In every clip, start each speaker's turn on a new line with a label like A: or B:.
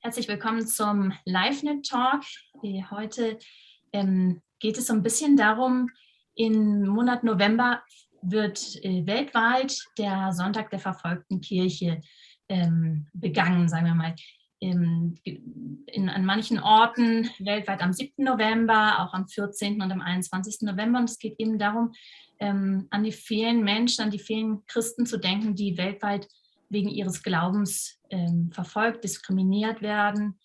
A: Herzlich willkommen zum LiveNet Talk. Heute geht es so ein bisschen darum, im Monat November wird weltweit der Sonntag der verfolgten Kirche begangen, sagen wir mal. An manchen Orten weltweit am 7. November, auch am 14. und am 21. November. Und es geht eben darum, an die vielen Menschen, an die vielen Christen zu denken, die weltweit wegen ihres Glaubens verfolgt, diskriminiert werden.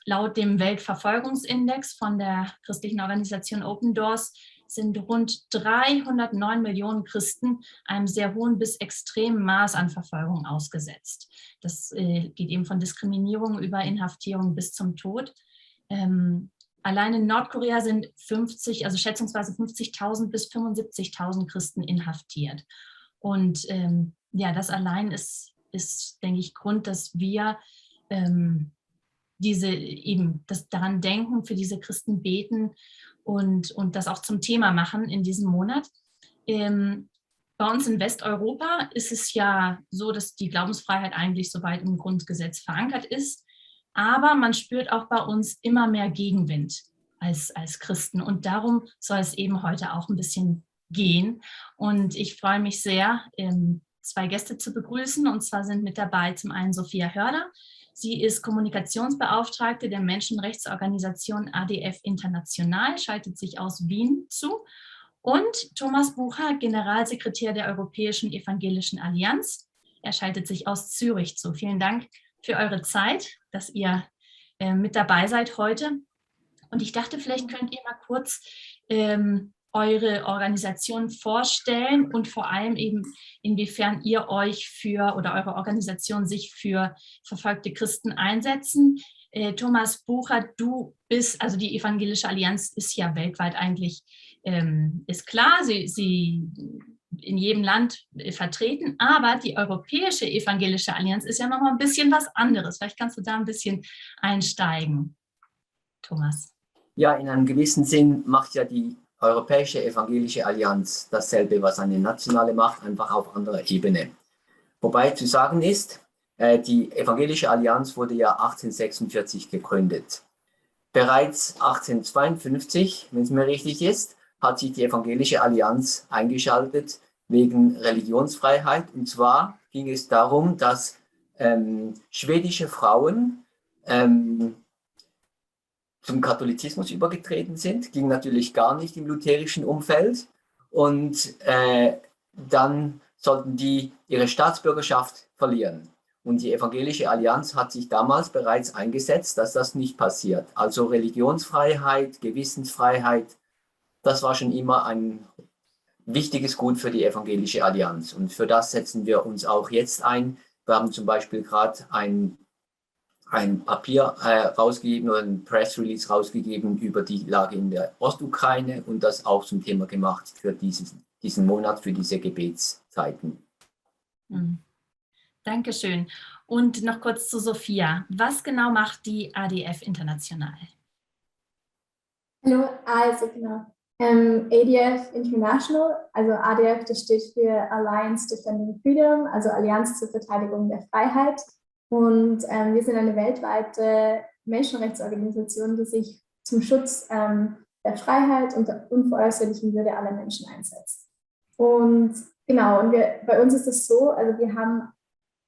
A: Laut dem Weltverfolgungsindex von der christlichen Organisation Open Doors sind rund 309 Millionen Christen einem sehr hohen bis extremen Maß an Verfolgung ausgesetzt. Das geht eben von Diskriminierung über Inhaftierung bis zum Tod. Allein in Nordkorea sind schätzungsweise 50.000 bis 75.000 Christen inhaftiert. Und ja, das allein ist, denke ich, Grund, dass wir das daran denken, für diese Christen beten und das auch zum Thema machen in diesem Monat. Bei uns in Westeuropa ist es ja so, dass die Glaubensfreiheit eigentlich soweit im Grundgesetz verankert ist. Aber man spürt auch bei uns immer mehr Gegenwind als Christen. Und darum soll es eben heute auch ein bisschen gehen. Und ich freue mich sehr, zwei Gäste zu begrüßen. Und zwar sind mit dabei zum einen Sophia Hörder. Sie ist Kommunikationsbeauftragte der Menschenrechtsorganisation ADF International, schaltet sich aus Wien zu. Und Thomas Bucher, Generalsekretär der Europäischen Evangelischen Allianz. Er schaltet sich aus Zürich zu. Vielen Dank für eure Zeit, dass ihr mit dabei seid heute. Und ich dachte, vielleicht könnt ihr mal kurz eure Organisation vorstellen und vor allem eben, inwiefern ihr euch oder eure Organisation sich für verfolgte Christen einsetzen. Thomas Bucher, also die Evangelische Allianz ist ja weltweit eigentlich, ist klar, sie in jedem Land vertreten, aber die Europäische Evangelische Allianz ist ja nochmal ein bisschen was anderes. Vielleicht kannst du da ein bisschen einsteigen, Thomas.
B: Ja, in einem gewissen Sinn macht ja die Europäische Evangelische Allianz dasselbe, was eine nationale macht, einfach auf anderer Ebene. Wobei zu sagen ist, die Evangelische Allianz wurde ja 1846 gegründet. Bereits 1852, wenn es mir richtig ist, hat sich die Evangelische Allianz eingeschaltet wegen Religionsfreiheit. Und zwar ging es darum, dass schwedische Frauen zum Katholizismus übergetreten sind, ging natürlich gar nicht im lutherischen Umfeld. Und dann sollten die ihre Staatsbürgerschaft verlieren. Und die Evangelische Allianz hat sich damals bereits eingesetzt, dass das nicht passiert. Also Religionsfreiheit, Gewissensfreiheit, das war schon immer ein wichtiges Gut für die Evangelische Allianz. Und für das setzen wir uns auch jetzt ein. Wir haben zum Beispiel gerade ein Papier rausgegeben oder ein Press Release rausgegeben über die Lage in der Ostukraine und das auch zum Thema gemacht für diesen Monat, für diese Gebetszeiten.
A: Dankeschön. Und noch kurz zu Sophia. Was genau macht die ADF International?
C: Hallo, also genau. ADF International, also ADF, das steht für Alliance Defending Freedom, also Allianz zur Verteidigung der Freiheit. Und wir sind eine weltweite Menschenrechtsorganisation, die sich zum Schutz der Freiheit und der unveräußerlichen Würde aller Menschen einsetzt. Und genau, und bei uns ist es so, also wir haben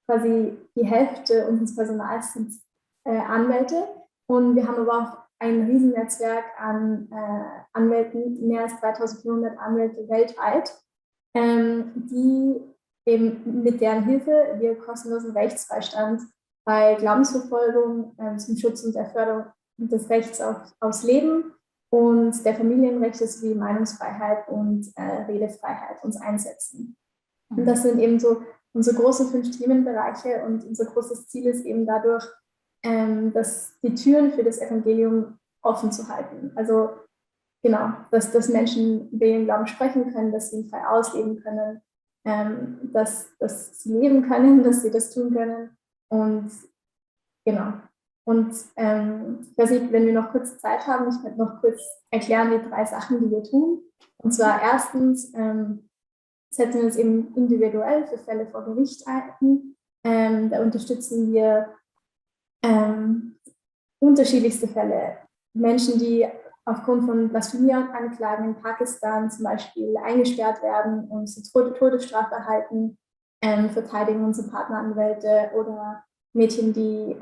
C: quasi die Hälfte unseres Personals sind Anwälte und wir haben aber auch ein Riesennetzwerk an Anwälten, mehr als 3.400 Anwälte weltweit, die eben mit deren Hilfe wir kostenlosen Rechtsbeistand bei Glaubensverfolgung zum Schutz und der Förderung des Rechts aufs Leben und der Familienrechte sowie Meinungsfreiheit und Redefreiheit uns einsetzen. Und das sind eben so unsere großen 5 Themenbereiche und unser großes Ziel ist eben dadurch, dass die Türen für das Evangelium offen zu halten. Also genau, dass Menschen über ihren Glauben sprechen können, dass sie ihn frei ausleben können, dass sie leben können, dass sie das tun können. Und genau. Und ich weiß nicht, wenn wir noch kurz Zeit haben, ich werde noch kurz erklären die 3 Sachen, die wir tun. Und zwar erstens setzen wir uns eben individuell für Fälle vor Gericht ein. Da unterstützen wir unterschiedlichste Fälle. Menschen, die aufgrund von Blasphemieanklagen in Pakistan zum Beispiel eingesperrt werden und sie Todesstrafe erhalten, verteidigen unsere Partneranwälte, oder Mädchen, die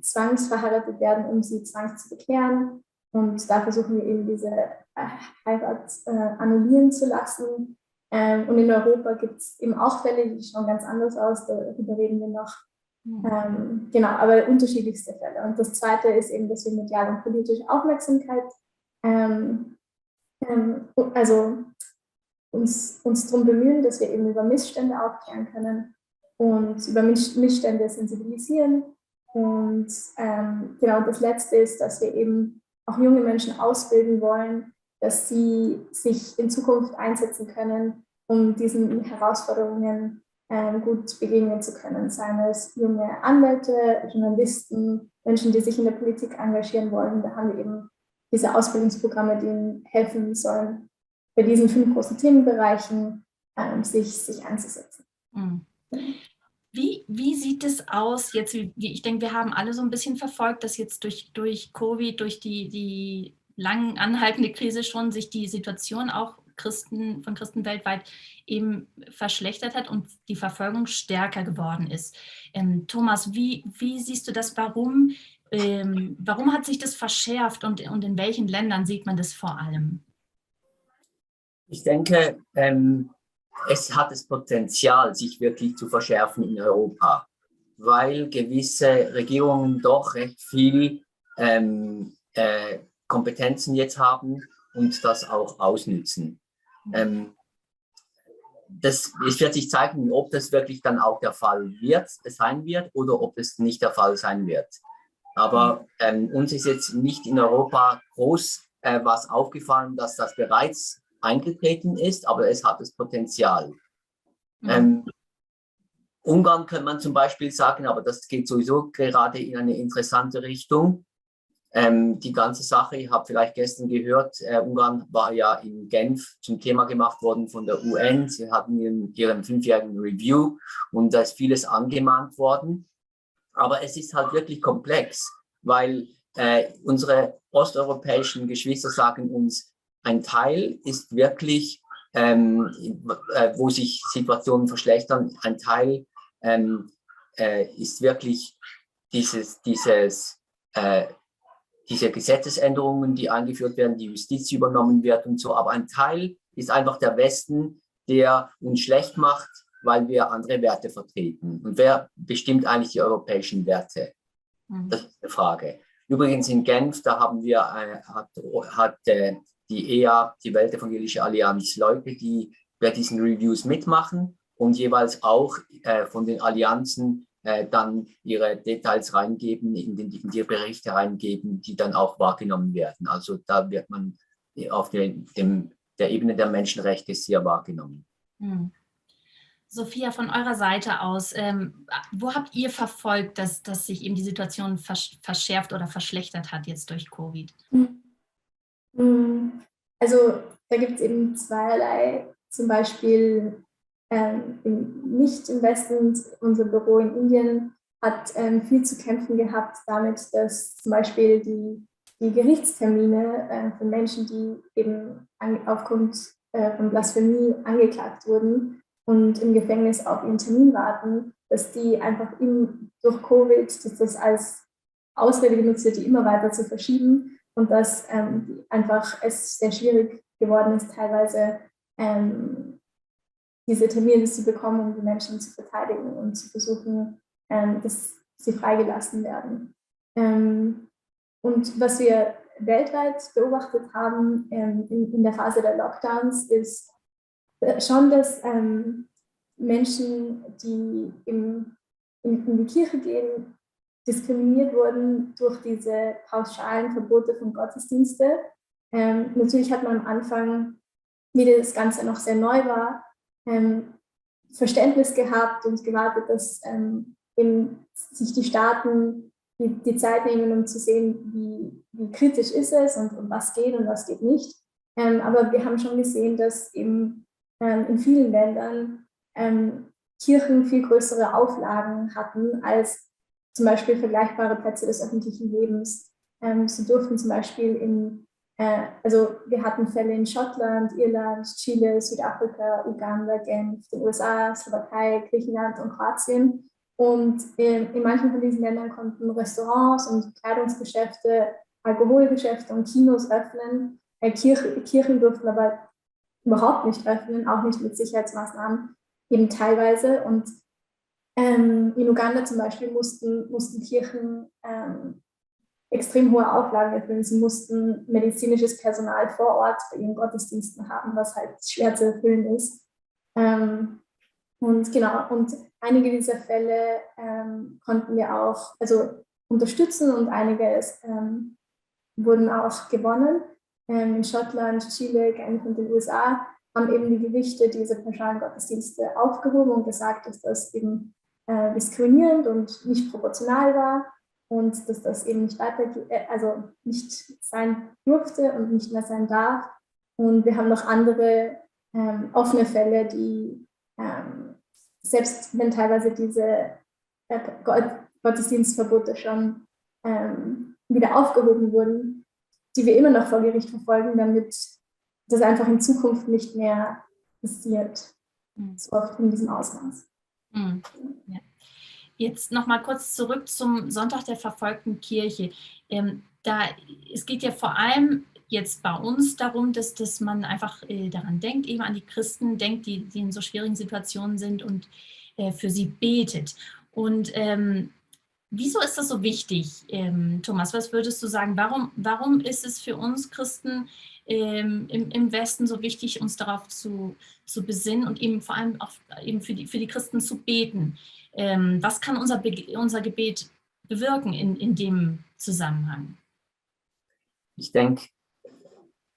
C: zwangsverheiratet werden, um sie zwangs zu bekehren. Und da versuchen wir eben diese Heirat annullieren zu lassen. Und in Europa gibt es eben auch Fälle, die schauen ganz anders aus, darüber reden wir noch. Genau, aber unterschiedlichste Fälle. Und das Zweite ist eben, dass wir medial und politische Aufmerksamkeit, also uns darum bemühen, dass wir eben über Missstände aufklären können und über Missstände sensibilisieren. Und genau, das Letzte ist, dass wir eben auch junge Menschen ausbilden wollen, dass sie sich in Zukunft einsetzen können, um diesen Herausforderungen gut begegnen zu können. Seien es junge Anwälte, Journalisten, Menschen, die sich in der Politik engagieren wollen. Da haben wir eben diese Ausbildungsprogramme, die ihnen helfen sollen, bei diesen 5 großen Themenbereichen sich einzusetzen.
A: Wie sieht es aus jetzt? Ich denke, wir haben alle so ein bisschen verfolgt, dass jetzt durch Covid, durch die lang anhaltende Krise schon sich die Situation auch von Christen weltweit eben verschlechtert hat und die Verfolgung stärker geworden ist. Thomas, wie siehst du das? Warum hat sich das verschärft und in welchen Ländern sieht man das vor allem?
B: Ich denke, es hat das Potenzial, sich wirklich zu verschärfen in Europa, weil gewisse Regierungen doch recht viel Kompetenzen jetzt haben und das auch ausnützen. Es wird sich zeigen, ob das wirklich dann auch der Fall sein wird oder ob es nicht der Fall sein wird. Aber uns ist jetzt nicht in Europa groß was aufgefallen, dass das bereits eingetreten ist, aber es hat das Potenzial. Ungarn kann man zum Beispiel sagen, aber das geht sowieso gerade in eine interessante Richtung. Die ganze Sache, ich habe vielleicht gestern gehört, Ungarn war ja in Genf zum Thema gemacht worden von der UN. Sie hatten ihren 5-jährigen Review und da ist vieles angemahnt worden. Aber es ist halt wirklich komplex, weil unsere osteuropäischen Geschwister sagen uns, ein Teil ist wirklich, wo sich Situationen verschlechtern, ein Teil ist wirklich diese Gesetzesänderungen, die eingeführt werden, die Justiz übernommen wird und so. Aber ein Teil ist einfach der Westen, der uns schlecht macht, weil wir andere Werte vertreten. Und wer bestimmt eigentlich die europäischen Werte? Das ist eine Frage. Übrigens in Genf, da haben wir, hat die EA, die Weltevangelische Allianz, Leute, die bei diesen Reviews mitmachen und jeweils auch von den Allianzen dann ihre Details reingeben, in die Berichte reingeben, die dann auch wahrgenommen werden. Also da wird man auf der Ebene der Menschenrechte sehr wahrgenommen.
A: Sophia, von eurer Seite aus, wo habt ihr verfolgt, dass sich eben die Situation verschärft oder verschlechtert hat jetzt durch Covid?
C: Also da gibt es eben zweierlei, zum Beispiel nicht im Westen, unser Büro in Indien hat viel zu kämpfen gehabt damit, dass zum Beispiel die Gerichtstermine von Menschen, die eben aufgrund von Blasphemie angeklagt wurden und im Gefängnis auf ihren Termin warten, dass die einfach durch Covid, dass das als Ausrede genutzt wird, die immer weiter zu verschieben und dass einfach es sehr schwierig geworden ist, teilweise diese Termine zu bekommen, um die Menschen zu verteidigen und zu versuchen, dass sie freigelassen werden. Und was wir weltweit beobachtet haben in der Phase der Lockdowns, ist schon, dass Menschen, die in die Kirche gehen, diskriminiert wurden durch diese pauschalen Verbote von Gottesdienste. Natürlich hat man am Anfang, wie das Ganze noch sehr neu war, Verständnis gehabt und gewartet, dass eben sich die Staaten die Zeit nehmen, um zu sehen, wie kritisch ist es und was geht und was geht nicht. Aber wir haben schon gesehen, dass eben in vielen Ländern Kirchen viel größere Auflagen hatten als zum Beispiel vergleichbare Plätze des öffentlichen Lebens. Sie durften zum Beispiel also wir hatten Fälle in Schottland, Irland, Chile, Südafrika, Uganda, Genf, den USA, Slowakei, Griechenland und Kroatien. Und in manchen von diesen Ländern konnten Restaurants und Kleidungsgeschäfte, Alkoholgeschäfte und Kinos öffnen. Kirchen durften aber überhaupt nicht öffnen, auch nicht mit Sicherheitsmaßnahmen, eben teilweise. Und in Uganda zum Beispiel mussten Kirchen extrem hohe Auflagen erfüllen. Sie mussten medizinisches Personal vor Ort bei ihren Gottesdiensten haben, was halt schwer zu erfüllen ist. Und genau, und einige dieser Fälle konnten wir auch unterstützen und einige wurden auch gewonnen. In Schottland, Chile, Genf und den USA haben eben die Gerichte diese pauschalen Gottesdienste aufgehoben und gesagt, dass das eben diskriminierend und nicht proportional war und dass das eben nicht sein durfte und nicht mehr sein darf. Und wir haben noch andere offene Fälle, die selbst wenn teilweise diese Gottesdienstverbote schon wieder aufgehoben wurden, die wir immer noch vor Gericht verfolgen, damit das einfach in Zukunft nicht mehr passiert, so oft in diesem Ausmaß.
A: Ja. Jetzt noch mal kurz zurück zum Sonntag der verfolgten Kirche. Es geht ja vor allem jetzt bei uns darum, dass man einfach daran denkt, eben an die Christen denkt, die in so schwierigen Situationen sind und für sie betet. Und wieso ist das so wichtig, Thomas? Was würdest du sagen? Warum ist es für uns Christen im Westen so wichtig, uns darauf zu besinnen und eben vor allem auch eben für die Christen zu beten? Was kann unser Gebet bewirken in dem Zusammenhang?
B: Ich denke,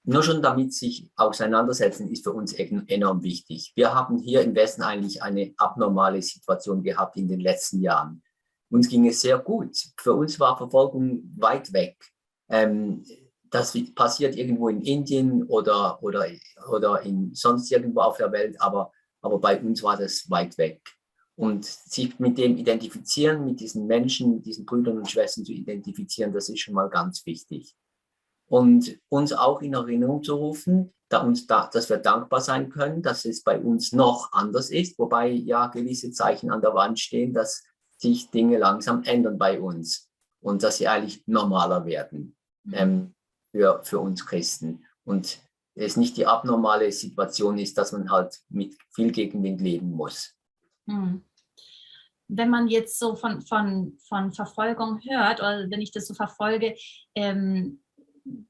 B: nur schon damit sich auseinandersetzen, ist für uns enorm wichtig. Wir haben hier im Westen eigentlich eine abnormale Situation gehabt in den letzten Jahren. Uns ging es sehr gut. Für uns war Verfolgung weit weg. Das passiert irgendwo in Indien oder in sonst irgendwo auf der Welt, aber bei uns war das weit weg. Und sich mit dem identifizieren, mit diesen Menschen, mit diesen Brüdern und Schwestern zu identifizieren, das ist schon mal ganz wichtig. Und uns auch in Erinnerung zu rufen, dass wir dankbar sein können, dass es bei uns noch anders ist, wobei ja gewisse Zeichen an der Wand stehen, dass sich Dinge langsam ändern bei uns und dass sie eigentlich normaler werden für uns Christen. Und es nicht die abnormale Situation ist, dass man halt mit viel Gegenwind leben muss.
A: Wenn man jetzt so von Verfolgung hört, oder wenn ich das so verfolge,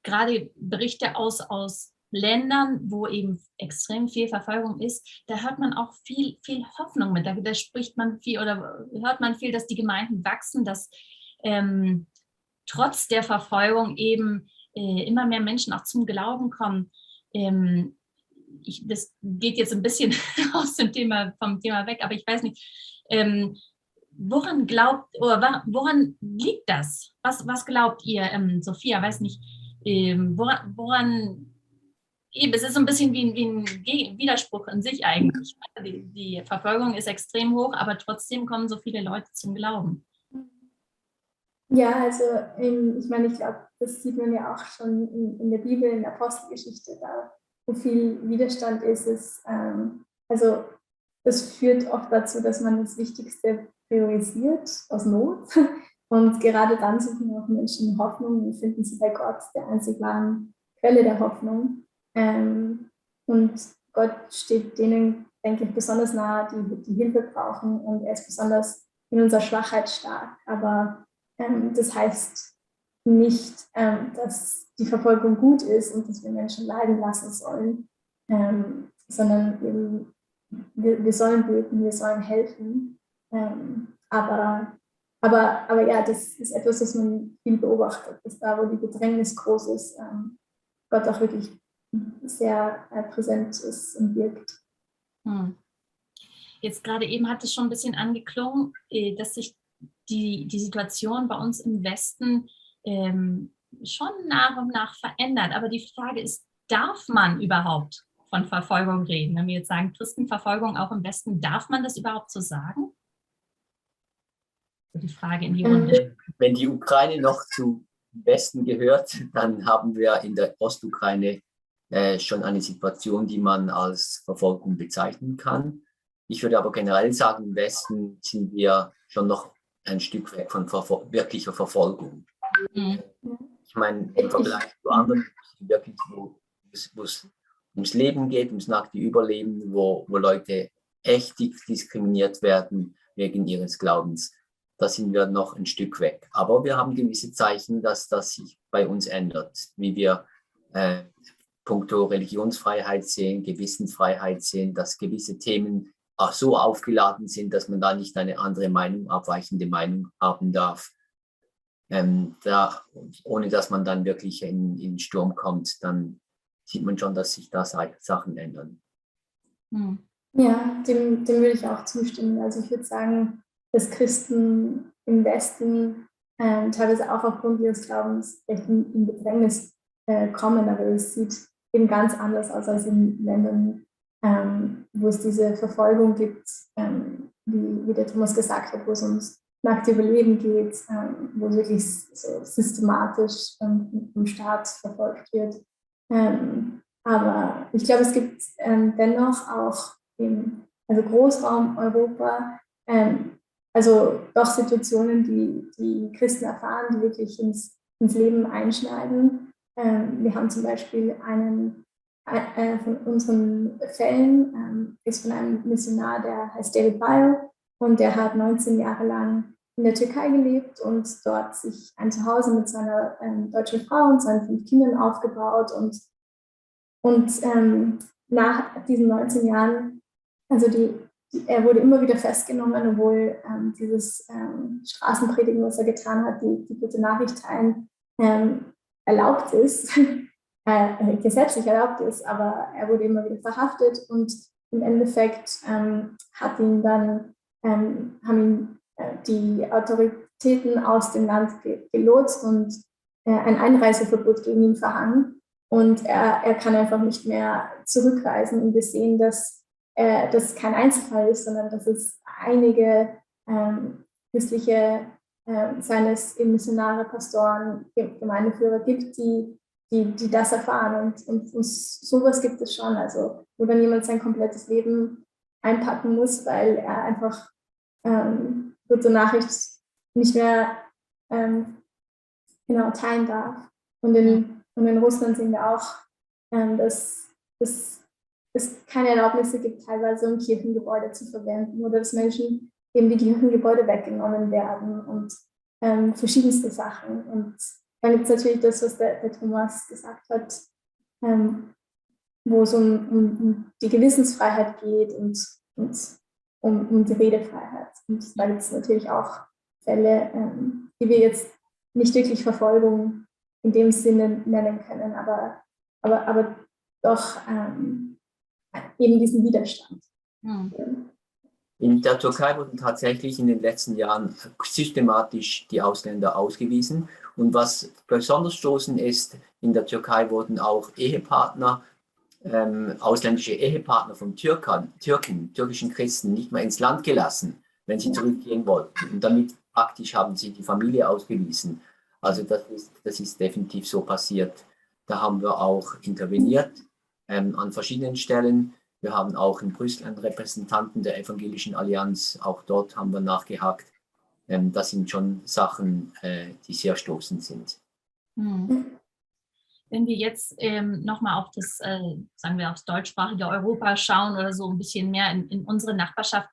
A: gerade Berichte aus Ländern, wo eben extrem viel Verfolgung ist, da hört man auch viel Hoffnung mit. Da spricht man viel oder hört man viel, dass die Gemeinden wachsen, dass trotz der Verfolgung eben immer mehr Menschen auch zum Glauben kommen. Das geht jetzt ein bisschen vom Thema weg, aber ich weiß nicht, woran liegt das? Was glaubt ihr, Sophia? Weiß nicht, woran eben, es ist so ein bisschen wie ein Widerspruch in sich eigentlich. Die Verfolgung ist extrem hoch, aber trotzdem kommen so viele Leute zum Glauben.
C: Ja, also ich meine, ich glaube, das sieht man ja auch schon in der Bibel, in der Apostelgeschichte, da wo viel Widerstand ist. Also das führt oft dazu, dass man das Wichtigste priorisiert aus Not. Und gerade dann suchen auch Menschen Hoffnung und finden sie bei Gott, der einzig wahren Quelle der Hoffnung. Und Gott steht denen, denke ich, besonders nahe, die Hilfe brauchen. Und er ist besonders in unserer Schwachheit stark. Aber das heißt nicht, dass die Verfolgung gut ist und dass wir Menschen leiden lassen sollen, sondern eben, wir sollen beten, wir sollen helfen. Aber ja, das ist etwas, das man viel beobachtet, dass da, wo die Bedrängnis groß ist, Gott auch wirklich sehr präsent ist und wirkt.
A: Jetzt gerade eben hat es schon ein bisschen angeklungen, dass sich die Situation bei uns im Westen schon nach und nach verändert. Aber die Frage ist, darf man überhaupt von Verfolgung reden? Wenn wir jetzt sagen, Christenverfolgung auch im Westen, darf man das überhaupt so sagen? So die Frage in die Runde.
B: Wenn die Ukraine noch zum Westen gehört, dann haben wir in der Ostukraine schon eine Situation, die man als Verfolgung bezeichnen kann. Ich würde aber generell sagen, im Westen sind wir schon noch ein Stück weg von wirklicher Verfolgung.
A: Mhm.
B: Ich meine, im Vergleich zu anderen, wirklich, wo es ums Leben geht, ums nackte Überleben, wo Leute echt diskriminiert werden wegen ihres Glaubens, da sind wir noch ein Stück weg. Aber wir haben gewisse Zeichen, dass das sich bei uns ändert, wie wir puncto Religionsfreiheit sehen, Gewissensfreiheit sehen, dass gewisse Themen auch so aufgeladen sind, dass man da nicht eine andere Meinung, abweichende Meinung haben darf. Ohne dass man dann wirklich in den Sturm kommt, dann sieht man schon, dass sich da Sachen ändern.
C: Ja, dem würde ich auch zustimmen. Also ich würde sagen, dass Christen im Westen teilweise auch aufgrund ihres Glaubens echt in Bedrängnis kommen, aber es sieht eben ganz anders aus als in Ländern, wo es diese Verfolgung gibt, wie der Thomas gesagt hat, wo es ums nackte Überleben geht, wo es wirklich so systematisch vom Staat verfolgt wird. Aber ich glaube, es gibt dennoch auch im Großraum Europa also doch Situationen, die Christen erfahren, die wirklich ins Leben einschneiden. Wir haben zum Beispiel einen von unseren Fällen, ist von einem Missionar, der heißt David Bile, und der hat 19 Jahre lang in der Türkei gelebt und dort sich ein Zuhause mit seiner deutschen Frau und seinen 5 Kindern aufgebaut. Und nach diesen 19 Jahren, also er wurde immer wieder festgenommen, obwohl dieses Straßenpredigen, was er getan hat, die gute Nachricht teilen, erlaubt ist, gesetzlich erlaubt ist, aber er wurde immer wieder verhaftet und im Endeffekt haben ihn die Autoritäten aus dem Land gelotst und ein Einreiseverbot gegen ihn verhangen. Und er kann einfach nicht mehr zurückreisen. Und wir sehen, dass das kein Einzelfall ist, sondern dass es einige christliche seines Missionare, Pastoren, Gemeindeführer gibt, die das erfahren. Und sowas gibt es schon. Also, wo dann jemand sein komplettes Leben einpacken muss, weil er einfach gute Nachricht nicht mehr teilen darf. Und in Russland sehen wir auch, dass es keine Erlaubnisse gibt, teilweise um Kirchengebäude zu verwenden oder dass Menschen eben die Kirchengebäude weggenommen werden und verschiedenste Sachen. Und dann gibt es natürlich das, was der Thomas gesagt hat, wo es um die Gewissensfreiheit geht und um die Redefreiheit. Und da gibt es natürlich auch Fälle, die wir jetzt nicht wirklich Verfolgung in dem Sinne nennen können, aber doch eben diesen Widerstand.
B: In der Türkei wurden tatsächlich in den letzten Jahren systematisch die Ausländer ausgewiesen. Und was besonders stoßend ist, in der Türkei wurden auch Ehepartner, ausländische Ehepartner von türkischen Christen nicht mehr ins Land gelassen, wenn sie zurückgehen wollten. Und damit praktisch haben sie die Familie ausgewiesen. Also das ist definitiv so passiert. Da haben wir auch interveniert an verschiedenen Stellen. Wir haben auch in Brüssel einen Repräsentanten der Evangelischen Allianz, auch dort haben wir nachgehakt. Das sind schon Sachen, die sehr stoßend sind.
A: Wenn wir jetzt nochmal auf das, sagen wir, aufs deutschsprachige Europa schauen oder so ein bisschen mehr in unsere Nachbarschaft.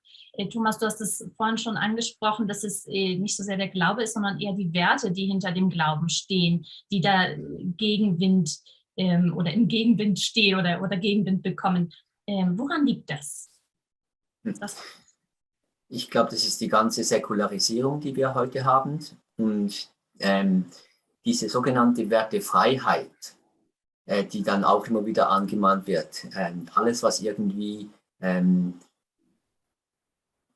A: Thomas, du hast es vorhin schon angesprochen, dass es nicht so sehr der Glaube ist, sondern eher die Werte, die hinter dem Glauben stehen, die da Gegenwind oder im Gegenwind stehen oder Gegenwind bekommen. Woran liegt das?
B: Ich glaube, das ist die ganze Säkularisierung, die wir heute haben. Und diese sogenannte Wertefreiheit, die dann auch immer wieder angemahnt wird. Alles, was irgendwie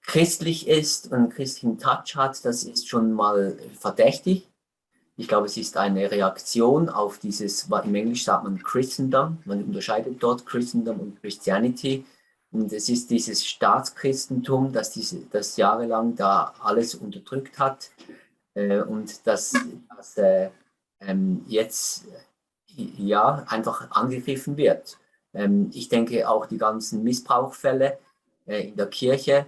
B: christlich ist und einen christlichen Touch hat, das ist schon mal verdächtig. Ich glaube, es ist eine Reaktion auf dieses, im Englisch sagt man Christendom, man unterscheidet dort Christendom und Christianity. Und es ist dieses Staatschristentum, das jahrelang da alles unterdrückt hat und das jetzt ja einfach angegriffen wird. Ich denke auch die ganzen Missbrauchsfälle in der Kirche,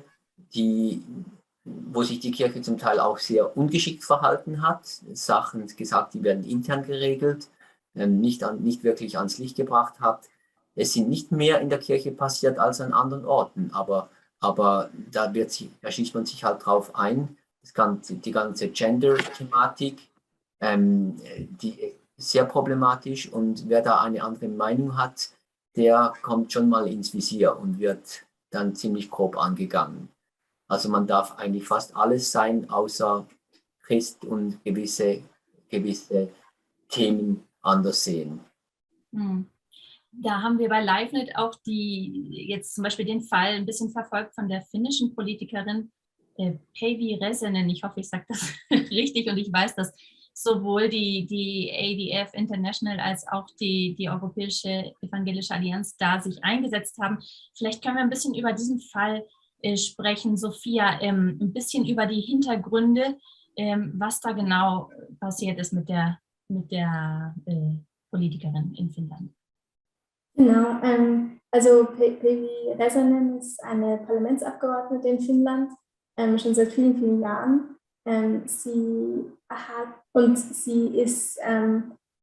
B: wo sich die Kirche zum Teil auch sehr ungeschickt verhalten hat, Sachen gesagt, die werden intern geregelt, nicht wirklich ans Licht gebracht hat. Es sind nicht mehr in der Kirche passiert als an anderen Orten, aber da schießt man sich halt drauf ein. Die ganze Gender-Thematik, die ist sehr problematisch, und wer da eine andere Meinung hat, der kommt schon mal ins Visier und wird dann ziemlich grob angegangen. Also man darf eigentlich fast alles sein, außer Christ, und gewisse Themen anders sehen.
A: Da haben wir bei LiveNet auch jetzt zum Beispiel den Fall ein bisschen verfolgt von der finnischen Politikerin Päivi Räsänen. Ich hoffe, ich sage das richtig, und ich weiß, dass sowohl die ADF International als auch die Europäische Evangelische Allianz da sich eingesetzt haben. Vielleicht können wir ein bisschen über diesen Fall sprechen, Sophia, ein bisschen über die Hintergründe, was da genau passiert ist mit der Politikerin in Finnland.
C: Genau, also Päivi Räsänen ist eine Parlamentsabgeordnete in Finnland, schon seit vielen, vielen Jahren. Sie ist,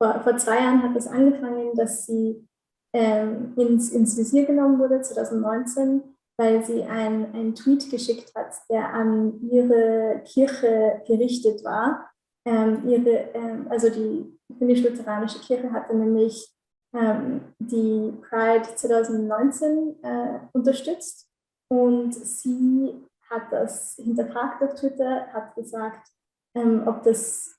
C: vor 2 Jahren hat es angefangen, dass sie ins Visier genommen wurde, 2019, weil sie einen Tweet geschickt hat, der an ihre Kirche gerichtet war. Also die finnisch-lutheranische Kirche hatte nämlich die Pride 2019 unterstützt, und sie hat das hinterfragt auf Twitter, hat gefragt, ob das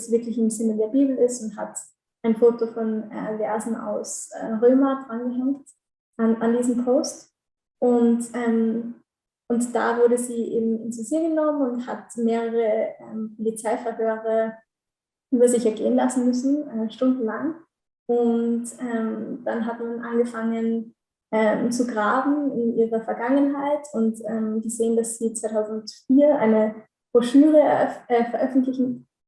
C: wirklich im Sinne der Bibel ist, und hat ein Foto von Versen aus Römer drangehängt an diesen Post. Und da wurde sie eben ins Visier genommen und hat mehrere Polizeiverhöre über sich ergehen lassen müssen, stundenlang. Und dann hat man angefangen zu graben in ihrer Vergangenheit und gesehen, dass sie 2004 eine Broschüre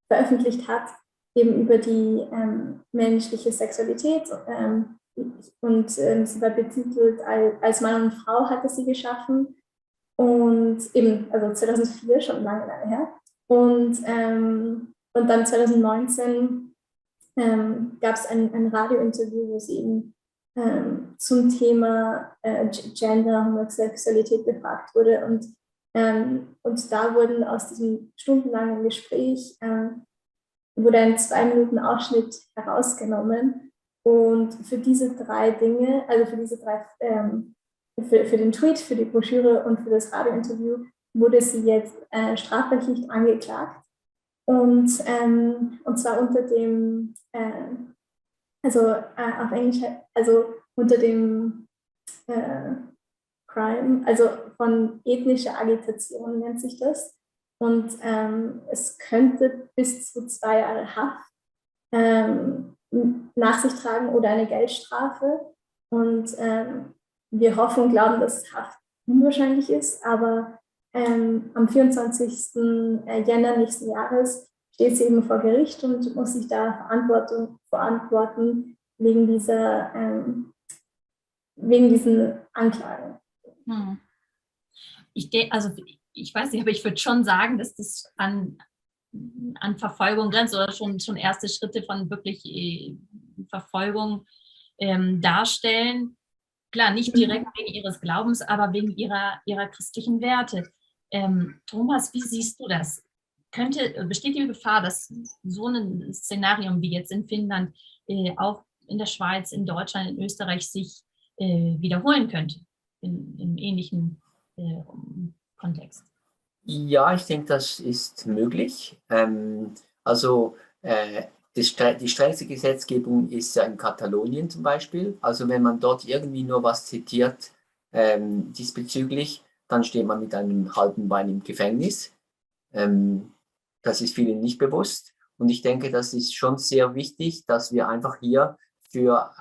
C: veröffentlicht hat, eben über die menschliche Sexualität. Und sie war betitelt als Mann und Frau, hatte sie geschaffen. Und eben, also 2004, schon lange her. Und dann 2019 gab es ein Radiointerview, wo sie eben zum Thema Gender, Homosexualität befragt wurde. Und da wurden aus diesem stundenlangen Gespräch wurde ein 2-Minuten-Ausschnitt herausgenommen. Und für diese 3 Dinge, also für den Tweet, für die Broschüre und für das Radiointerview, wurde sie jetzt strafrechtlich angeklagt. Und zwar unter dem, auf Englisch, also unter dem Crime, also von ethnischer Agitation nennt sich das. Und es könnte bis zu 2 Jahre Haft nach sich tragen oder eine Geldstrafe. Und wir hoffen und glauben, dass Haft unwahrscheinlich ist, aber am 24. Jänner nächsten Jahres steht sie eben vor Gericht und muss sich da verantworten wegen diesen Anklagen.
A: Ich weiß nicht, aber ich würde schon sagen, dass das an Verfolgung grenzt oder schon erste Schritte von wirklich Verfolgung darstellen. Klar, nicht direkt wegen ihres Glaubens, aber wegen ihrer christlichen Werte. Thomas, wie siehst du das? Besteht die Gefahr, dass so ein Szenarium wie jetzt in Finnland auch in der Schweiz, in Deutschland, in Österreich sich wiederholen könnte in ähnlichen Kontext?
B: Ja, ich denke, das ist möglich. Die strengste Gesetzgebung ist ja in Katalonien zum Beispiel. Also wenn man dort irgendwie nur was zitiert diesbezüglich, dann steht man mit einem halben Bein im Gefängnis. Das ist vielen nicht bewusst. Und ich denke, das ist schon sehr wichtig, dass wir einfach hier für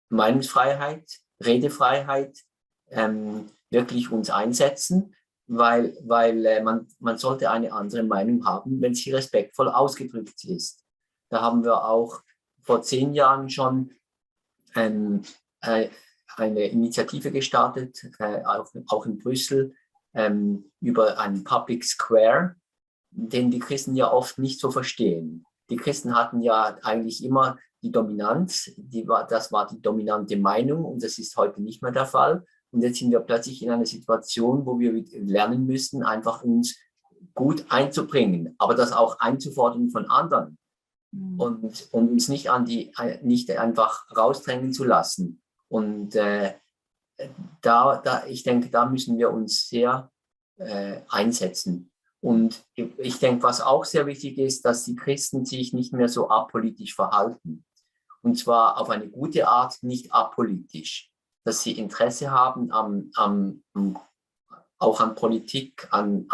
B: Meinungsfreiheit Redefreiheit wirklich uns einsetzen, weil man sollte eine andere Meinung haben, wenn sie respektvoll ausgedrückt ist. Da haben wir auch vor 10 Jahren schon eine Initiative gestartet, auch in Brüssel, über einen Public Square, den die Christen ja oft nicht so verstehen. Die Christen hatten ja eigentlich immer die Dominanz, das war die dominante Meinung und das ist heute nicht mehr der Fall. Und jetzt sind wir plötzlich in einer Situation, wo wir lernen müssen, einfach uns gut einzubringen, aber das auch einzufordern von anderen und uns nicht einfach rausdrängen zu lassen. Und ich denke, da müssen wir uns sehr einsetzen. Und ich denke, was auch sehr wichtig ist, dass die Christen sich nicht mehr so apolitisch verhalten. Und zwar auf eine gute Art, nicht apolitisch. Dass sie Interesse haben auch an Politik, an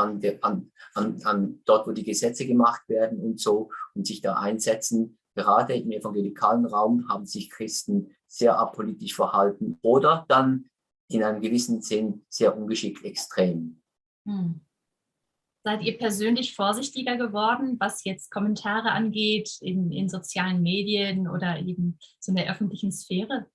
B: dort, wo die Gesetze gemacht werden und so, und sich da einsetzen. Gerade im evangelikalen Raum haben sich Christen sehr apolitisch verhalten oder dann in einem gewissen Sinn sehr ungeschickt extrem.
A: Seid ihr persönlich vorsichtiger geworden, was jetzt Kommentare angeht in sozialen Medien oder eben so in der öffentlichen Sphäre?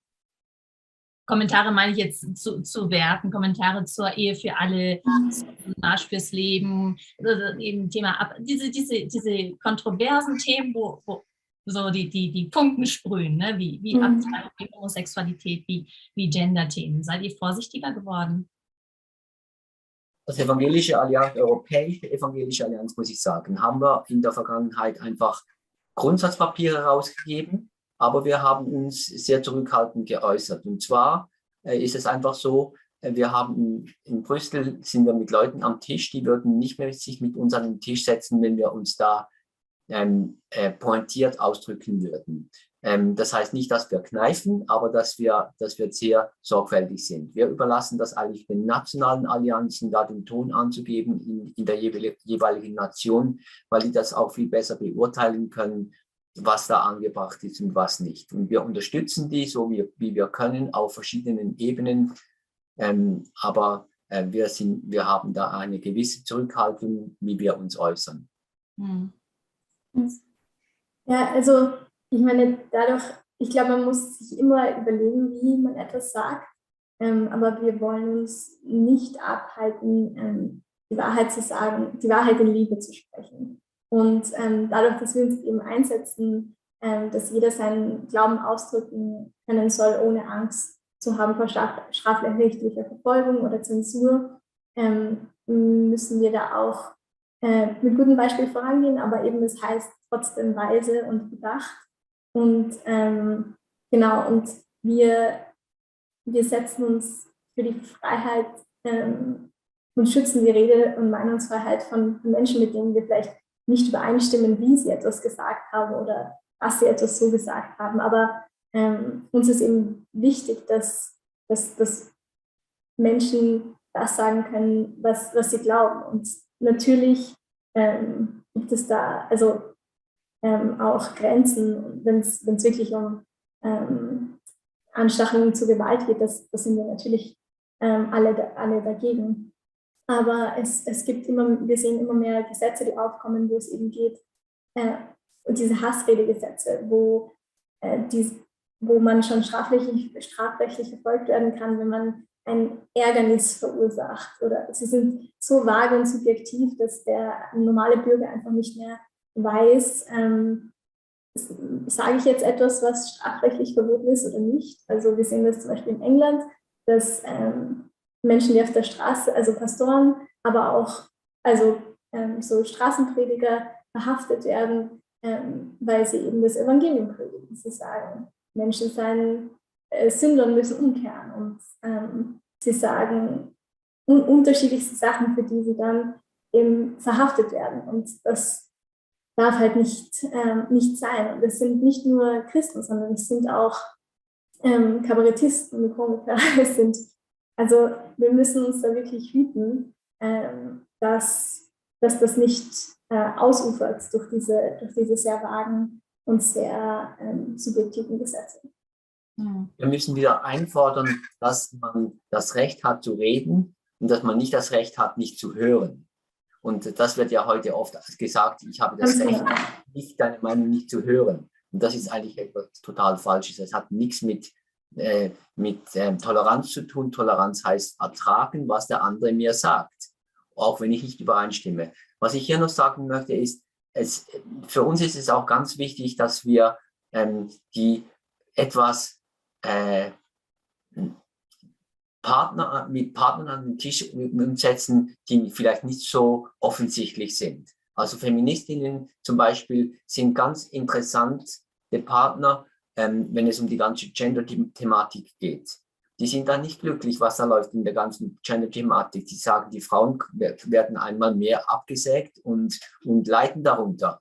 A: Kommentare meine ich jetzt zu Werten, Kommentare zur Ehe für alle, zum Marsch fürs Leben, also eben Thema, diese kontroversen Themen, wo so die Funken sprühen, ne? wie Abtreibung, wie Homosexualität, wie Gender-Themen. Seid ihr vorsichtiger geworden?
B: Das Evangelische Allianz, Europäische Evangelische Allianz, muss ich sagen, haben wir in der Vergangenheit einfach Grundsatzpapiere herausgegeben, aber wir haben uns sehr zurückhaltend geäußert. Und zwar ist es einfach so, wir haben in Brüssel, sind wir mit Leuten am Tisch, die würden nicht mehr sich mit uns an den Tisch setzen, wenn wir uns da pointiert ausdrücken würden. Das heißt nicht, dass wir kneifen, aber dass wir sehr sorgfältig sind. Wir überlassen das eigentlich den nationalen Allianzen, da den Ton anzugeben in der jeweiligen Nation, weil die das auch viel besser beurteilen können, was da angebracht ist und was nicht. Und wir unterstützen die, so wie wir können, auf verschiedenen Ebenen. Aber wir haben da eine gewisse Zurückhaltung, wie wir uns äußern.
C: Ja, also ich meine, ich glaube, man muss sich immer überlegen, wie man etwas sagt, aber wir wollen uns nicht abhalten, die Wahrheit zu sagen, die Wahrheit in Liebe zu sprechen. Und dadurch, dass wir uns eben einsetzen, dass jeder seinen Glauben ausdrücken können soll, ohne Angst zu haben vor strafrechtlicher Verfolgung oder Zensur, müssen wir da auch mit gutem Beispiel vorangehen, aber eben das heißt trotzdem weise und bedacht. Und genau, und wir setzen uns für die Freiheit und schützen die Rede- und Meinungsfreiheit von Menschen, mit denen wir vielleicht nicht übereinstimmen, wie sie etwas gesagt haben oder was sie etwas so gesagt haben. Aber uns ist eben wichtig, dass Menschen das sagen können, was sie glauben. Und natürlich gibt es da also auch Grenzen, wenn es wirklich um Anstachelung zur Gewalt geht, das sind wir natürlich alle dagegen. Aber es gibt wir sehen immer mehr Gesetze, die aufkommen, wo es eben geht, und diese Hassredegesetze, wo man schon strafrechtlich verfolgt werden kann, wenn man ein Ärgernis verursacht. Oder sie sind so vage und subjektiv, dass der normale Bürger einfach nicht mehr weiß, sage ich jetzt etwas, was strafrechtlich verboten ist oder nicht. Also wir sehen das zum Beispiel in England, dass Menschen, die auf der Straße, also Pastoren, aber auch so Straßenprediger verhaftet werden, weil sie eben das Evangelium predigen. Sie sagen, Menschen seien Sünder und müssen umkehren. Und sie sagen unterschiedlichste Sachen, für die sie dann eben verhaftet werden. Und das darf halt nicht sein. Und es sind nicht nur Christen, sondern es sind auch Kabarettisten und Komiker. Also wir müssen uns da wirklich hüten, dass das nicht ausufert durch diese sehr vagen und sehr subjektiven Gesetze.
B: Wir müssen wieder einfordern, dass man das Recht hat zu reden und dass man nicht das Recht hat, nicht zu hören. Und das wird ja heute oft gesagt, ich habe das Recht, nicht deine Meinung nicht zu hören. Und das ist eigentlich etwas total Falsches. Es hat nichts mit Toleranz zu tun. Toleranz heißt ertragen, was der andere mir sagt, auch wenn ich nicht übereinstimme. Was ich hier noch sagen möchte, ist, für uns ist es auch ganz wichtig, dass wir die etwas mit Partnern an den Tisch setzen, die vielleicht nicht so offensichtlich sind. Also Feministinnen zum Beispiel sind ganz interessante Partner, wenn es um die ganze Gender-Thematik geht. Die sind dann nicht glücklich, was da läuft in der ganzen Gender-Thematik. Die sagen, die Frauen werden einmal mehr abgesägt und leiden darunter.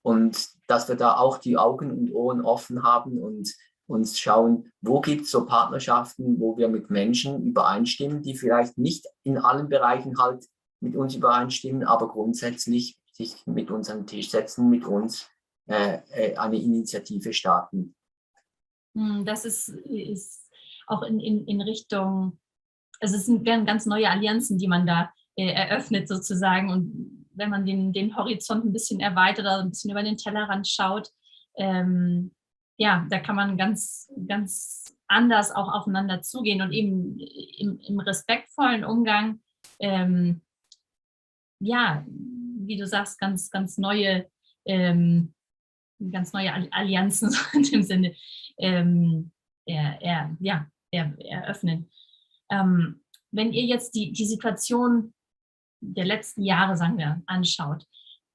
B: Und dass wir da auch die Augen und Ohren offen haben und uns schauen, wo gibt es so Partnerschaften, wo wir mit Menschen übereinstimmen, die vielleicht nicht in allen Bereichen halt mit uns übereinstimmen, aber grundsätzlich sich mit uns an den Tisch setzen, mit uns eine Initiative starten.
A: Das ist auch in Richtung, also es sind ganz neue Allianzen, die man da eröffnet sozusagen. Und wenn man den Horizont ein bisschen erweitert oder ein bisschen über den Tellerrand schaut, ja, da kann man ganz, ganz anders auch aufeinander zugehen und eben im respektvollen Umgang, ja, wie du sagst, ganz neue Allianzen so in dem Sinne eröffnen. Wenn ihr jetzt die Situation der letzten Jahre, sagen wir, anschaut,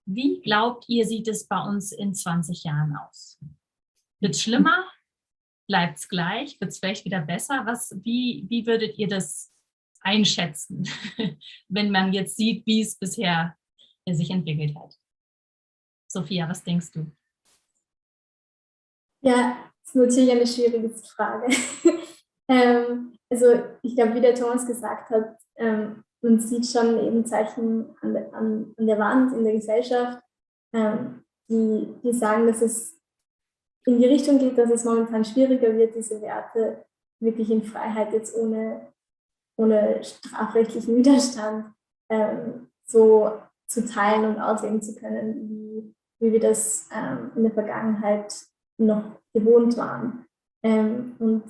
A: wie glaubt ihr, sieht es bei uns in 20 Jahren aus? Wird es schlimmer? Bleibt es gleich? Wird es vielleicht wieder besser? Wie würdet ihr das einschätzen, wenn man jetzt sieht, wie es bisher sich entwickelt hat? Sophia, was denkst du?
C: Ja, das ist natürlich eine schwierige Frage. Also ich glaube, wie der Thomas gesagt hat, man sieht schon eben Zeichen an der Wand in der Gesellschaft, die sagen, dass es in die Richtung geht, dass es momentan schwieriger wird, diese Werte wirklich in Freiheit jetzt ohne strafrechtlichen Widerstand so zu teilen und ausleben zu können, wie wir das in der Vergangenheit noch gewohnt waren. Und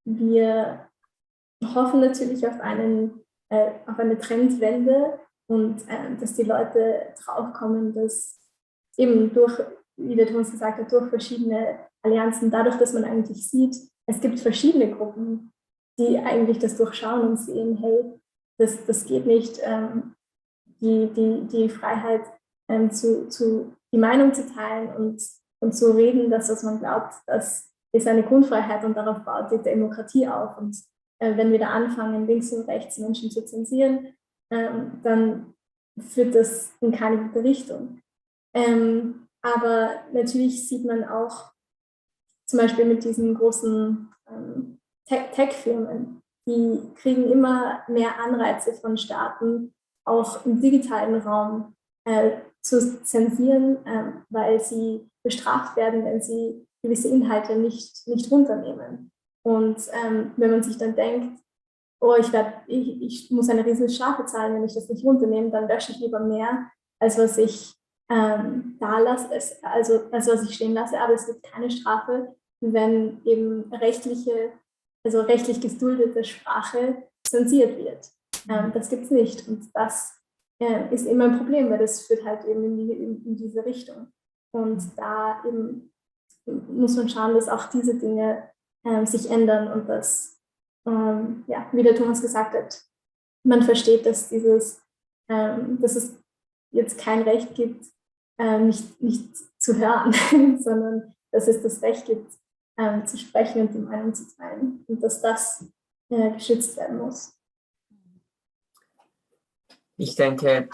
C: wir hoffen natürlich auf eine Trendwende und dass die Leute draufkommen, dass eben wie der Thomas gesagt hat, durch verschiedene Allianzen, dadurch, dass man eigentlich sieht, es gibt verschiedene Gruppen, die eigentlich das durchschauen und sehen, hey, das geht nicht, die Freiheit die Meinung zu teilen und zu reden, dass was man glaubt, das ist eine Grundfreiheit und darauf baut die Demokratie auf. Und wenn wir da anfangen, links und rechts Menschen zu zensieren, dann führt das in keine gute Richtung. Aber natürlich sieht man auch zum Beispiel mit diesen großen Tech-Firmen, die kriegen immer mehr Anreize von Staaten, auch im digitalen Raum zu zensieren, weil sie bestraft werden, wenn sie gewisse Inhalte nicht runternehmen. Und wenn man sich dann denkt, oh, ich muss eine riesige Strafe zahlen, wenn ich das nicht runternehme, dann lösche ich lieber mehr, als was ich da lasse, also was ich stehen lasse. Aber es gibt keine Strafe, wenn eben rechtlich geduldete Sprache zensiert wird. Das gibt es nicht. Und das ist immer ein Problem, weil das führt halt eben in diese Richtung. Und da eben muss man schauen, dass auch diese Dinge sich ändern und dass, wie der Thomas gesagt hat, man versteht, dass dass es jetzt kein Recht gibt, nicht zu hören, sondern dass es das Recht gibt, zu sprechen und die Meinung zu teilen und dass das geschützt werden muss.
B: Ich denke,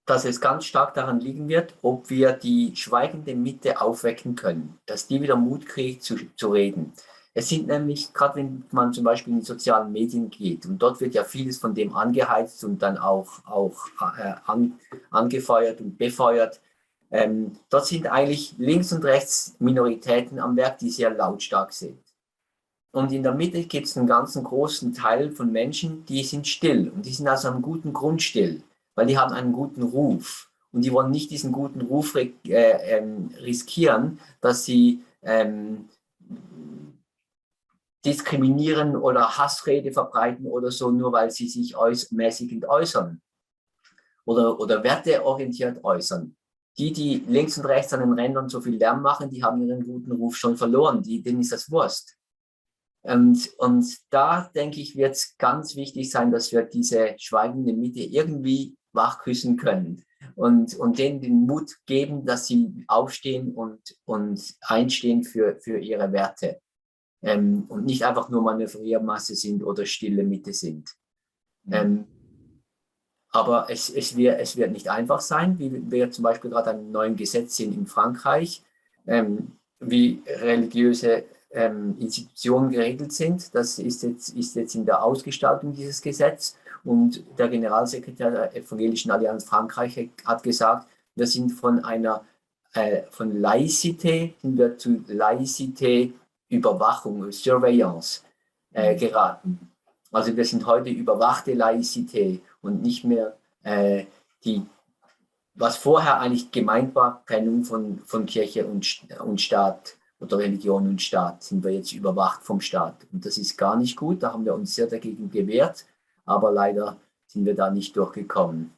B: dass es ganz stark daran liegen wird, ob wir die schweigende Mitte aufwecken können, dass die wieder Mut kriegt zu reden. Es sind nämlich, gerade wenn man zum Beispiel in die sozialen Medien geht, und dort wird ja vieles von dem angeheizt und dann auch angefeuert und befeuert, Dort sind eigentlich links und rechts Minoritäten am Werk, die sehr lautstark sind. Und in der Mitte gibt es einen ganzen großen Teil von Menschen, die sind still. Und die sind also am guten Grund still, weil die haben einen guten Ruf. Und die wollen nicht diesen guten Ruf riskieren, dass sie diskriminieren oder Hassrede verbreiten oder so, nur weil sie sich mäßigend äußern oder werteorientiert äußern. Die links und rechts an den Rändern so viel Lärm machen, die haben ihren guten Ruf schon verloren, denen ist das Wurst. Und da, denke ich, wird es ganz wichtig sein, dass wir diese schweigende Mitte irgendwie wachküssen können und denen den Mut geben, dass sie aufstehen und einstehen für ihre Werte und nicht einfach nur Manövriermasse sind oder stille Mitte sind. Aber es wird nicht einfach sein, wie wir zum Beispiel gerade an einem neuen Gesetz sehen in Frankreich, wie religiöse Institutionen geregelt sind. Das ist jetzt in der Ausgestaltung dieses Gesetz. Und der Generalsekretär der Evangelischen Allianz Frankreich hat gesagt, wir sind von Laicité sind wir zu Laicité Überwachung, Surveillance geraten. Also wir sind heute überwachte Laicité und nicht mehr was vorher eigentlich gemeint war, Trennung von Kirche und Staat oder Religion und Staat, sind wir jetzt überwacht vom Staat. Und das ist gar nicht gut, da haben wir uns sehr dagegen gewehrt, aber leider sind wir da nicht durchgekommen.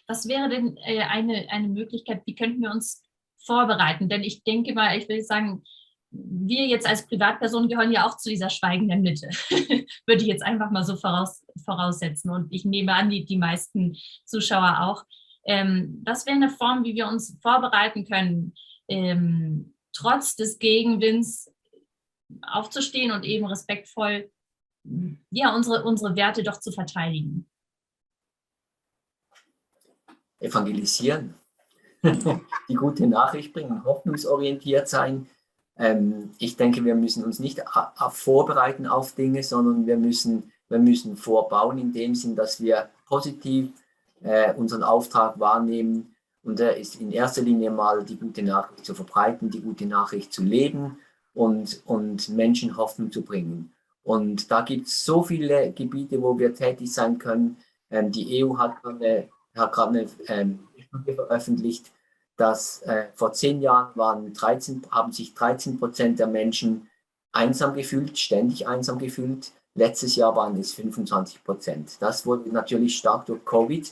A: Was wäre denn eine Möglichkeit, wie könnten wir uns vorbereiten? Denn ich denke mal, ich will sagen, wir jetzt als Privatpersonen gehören ja auch zu dieser schweigenden Mitte, würde ich jetzt einfach mal so voraussetzen. Und ich nehme an, die meisten Zuschauer auch. Das wäre eine Form, wie wir uns vorbereiten können, trotz des Gegenwinds aufzustehen und eben respektvoll unsere Werte doch zu verteidigen.
B: Evangelisieren, die gute Nachricht bringen, hoffnungsorientiert sein. Ich denke, wir müssen uns nicht vorbereiten auf Dinge, sondern wir müssen vorbauen in dem Sinn, dass wir positiv unseren Auftrag wahrnehmen. Und der ist in erster Linie mal die gute Nachricht zu verbreiten, die gute Nachricht zu leben und Menschen Hoffnung zu bringen. Und da gibt es so viele Gebiete, wo wir tätig sein können. Die EU hat gerade eine Studie veröffentlicht, dass vor 10 Jahren haben sich 13% der Menschen einsam gefühlt, ständig einsam gefühlt. Letztes Jahr waren es 25%. Das wurde natürlich stark durch Covid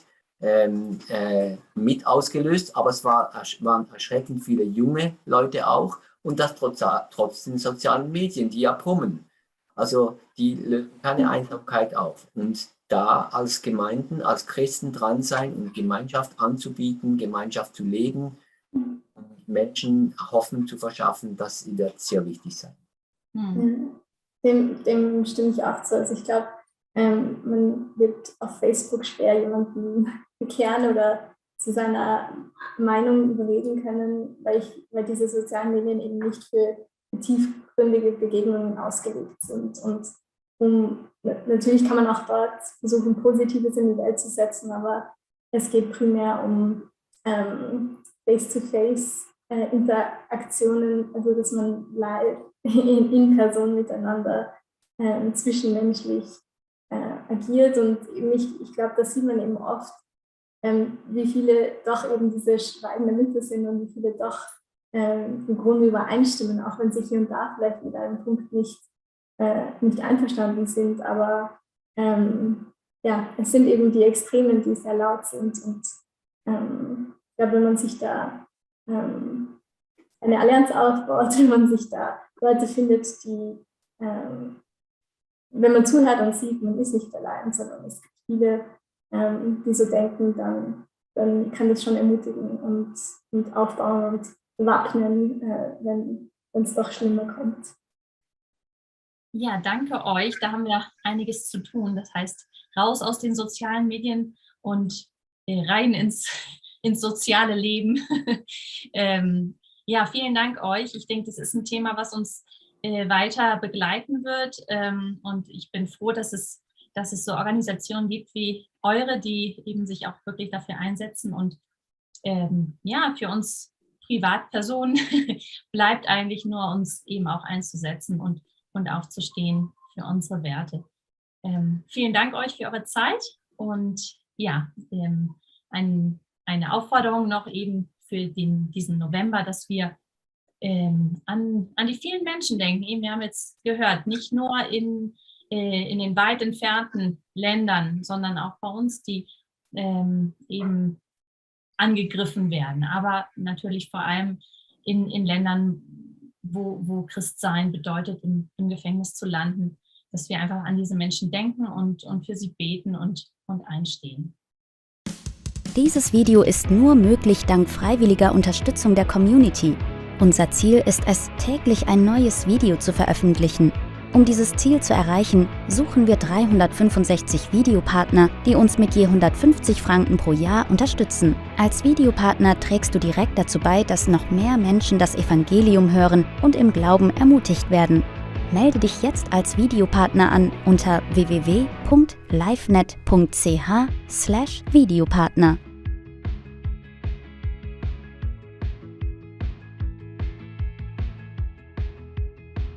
B: mit ausgelöst, aber es waren erschreckend viele junge Leute auch und das trotz den sozialen Medien, die ja brummen. Also die lösen keine Einsamkeit auf. Und da als Gemeinden, als Christen dran sein und Gemeinschaft anzubieten, Gemeinschaft zu leben und Menschen Hoffnung zu verschaffen, das wird sehr wichtig sein.
C: Dem stimme ich auch zu. Also ich glaube, man wird auf Facebook schwer jemanden bekehren oder zu seiner Meinung überreden können, weil diese sozialen Medien eben nicht für tiefgründige Begegnungen ausgelegt sind. Und natürlich kann man auch dort versuchen, Positives in die Welt zu setzen, aber es geht primär um Face-to-Face-Interaktionen, also dass man live in Person miteinander zwischenmenschlich agiert. Und ich glaube, das sieht man eben oft, wie viele doch eben diese schweigende Mitte sind und wie viele doch im Grunde übereinstimmen, auch wenn sie hier und da vielleicht mit einem Punkt nicht einverstanden sind. Aber es sind eben die Extremen, die sehr laut sind. Und ich glaube, wenn man sich da eine Allianz aufbaut, wenn man sich da Leute findet, die, wenn man zuhört und sieht, man ist nicht allein, sondern es gibt viele, die so denken, dann kann das schon ermutigen und aufbauen und wappnen, wenn es doch schlimmer kommt.
A: Ja, danke euch. Da haben wir einiges zu tun. Das heißt, raus aus den sozialen Medien und rein ins soziale Leben. Ja, vielen Dank euch. Ich denke, das ist ein Thema, was uns weiter begleiten wird. Und ich bin froh, dass es so Organisationen gibt wie eure, die eben sich auch wirklich dafür einsetzen und für uns Privatpersonen bleibt eigentlich nur, uns eben auch einzusetzen und aufzustehen für unsere Werte. Vielen Dank euch für eure Zeit und eine Aufforderung noch eben für diesen November, dass wir an die vielen Menschen denken. Eben, wir haben jetzt gehört, nicht nur in den weit entfernten Ländern, sondern auch bei uns, die eben angegriffen werden, aber natürlich vor allem in Ländern, wo Christsein bedeutet, im Gefängnis zu landen, dass wir einfach an diese Menschen denken und für sie beten und einstehen.
D: Dieses Video ist nur möglich dank freiwilliger Unterstützung der Community. Unser Ziel ist es, täglich ein neues Video zu veröffentlichen. Um dieses Ziel zu erreichen, suchen wir 365 Videopartner, die uns mit je 150 Franken pro Jahr unterstützen. Als Videopartner trägst du direkt dazu bei, dass noch mehr Menschen das Evangelium hören und im Glauben ermutigt werden. Melde dich jetzt als Videopartner an unter www.livenet.ch/Videopartner.